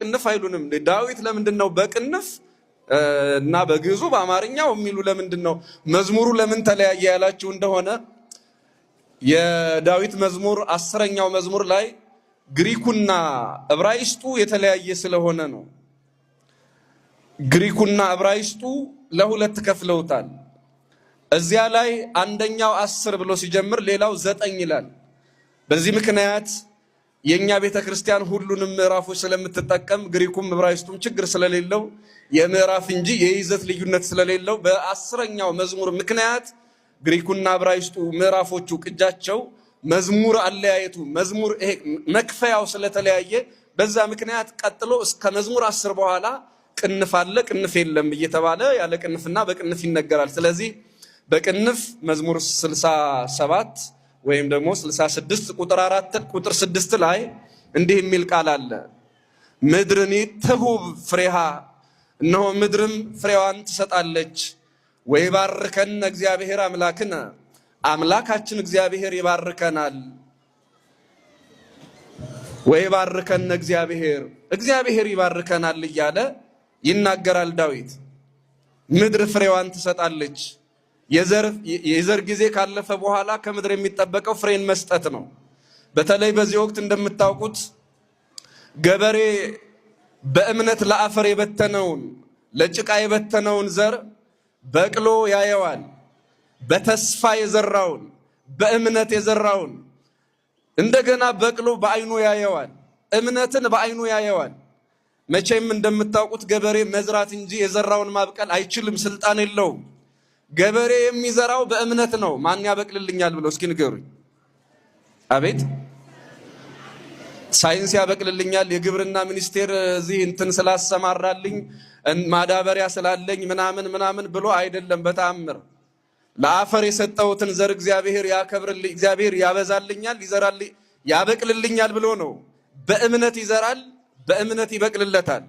በቅንፍ አይሉንም። ዳዊት ለምንድን ነው በቅንፍ እና በግዕዙ በአማርኛው የሚሉ ለምንድን ነው? መዝሙሩ ለምን ተለያየ ያላችሁ እንደሆነ የዳዊት መዝሙር 10ኛው መዝሙር ላይ ግሪኩና ዕብራይስጡ የተለያየ ስለሆነ ነው። ግሪኩና ዕብራይስጡ ለሁለት ከፍለውታል። እዚያ ላይ አንደኛው 10 ብሎ ሲጀምር ሌላው 9 ይላል። በዚህ ምክንያት የኛ ቤተ ክርስቲያን ሁሉንም ምዕራፎች ስለምትጠቀም ግሪኩም ዕብራይስጡም ችግር ስለሌለው የምዕራፍ እንጂ የይዘት ልዩነት ስለሌለው በ10ኛው መዝሙር ምክንያት ግሪኩና ዕብራይስጡ ምዕራፎቹ ቅጃቸው መዝሙር አለያየቱ መዝሙር ይሄ መክፈያው ስለተለያየ በዛ ምክንያት ቀጥሎ እስከ መዝሙር 10 በኋላ ቅንፍ አለ ቅንፍ የለም እየተባለ ያለ ቅንፍና በቅንፍ ይነገራል። ስለዚህ በቅንፍ መዝሙር 67 ወይም ደግሞ 66 ቁጥር 4 ቁጥር 6 ላይ እንዲህ የሚል ቃል አለ። ምድርኒ ትሁብ ፍሬሃ፣ እነሆ ምድርም ፍሬዋን ትሰጣለች። ወይባርከነ እግዚአብሔር አምላክነ፣ አምላካችን እግዚአብሔር ይባርከናል። ወይባርከነ እግዚአብሔር፣ እግዚአብሔር ይባርከናል እያለ ይናገራል ዳዊት። ምድር ፍሬዋን ትሰጣለች። የዘር ጊዜ ካለፈ በኋላ ከምድር የሚጠበቀው ፍሬን መስጠት ነው። በተለይ በዚህ ወቅት እንደምታውቁት ገበሬ በእምነት ለአፈር የበተነውን ለጭቃ የበተነውን ዘር በቅሎ ያየዋል። በተስፋ የዘራውን በእምነት የዘራውን እንደገና በቅሎ በአይኑ ያየዋል። እምነትን በአይኑ ያየዋል። መቼም እንደምታውቁት ገበሬ መዝራት እንጂ የዘራውን ማብቀል አይችልም፣ ስልጣን የለውም። ገበሬ የሚዘራው በእምነት ነው። ማን ያበቅልልኛል ብሎ እስኪ ንገሩኝ። አቤት ሳይንስ ያበቅልልኛል፣ የግብርና ሚኒስቴር እዚህ እንትን ስላሰማራልኝ ማዳበሪያ ስላለኝ ምናምን ምናምን ብሎ አይደለም። በተአምር ለአፈር የሰጠሁትን ዘር እግዚአብሔር ያከብርልኝ፣ እግዚአብሔር ያበዛልኛል፣ ይዘራል፣ ያበቅልልኛል ብሎ ነው። በእምነት ይዘራል፣ በእምነት ይበቅልለታል።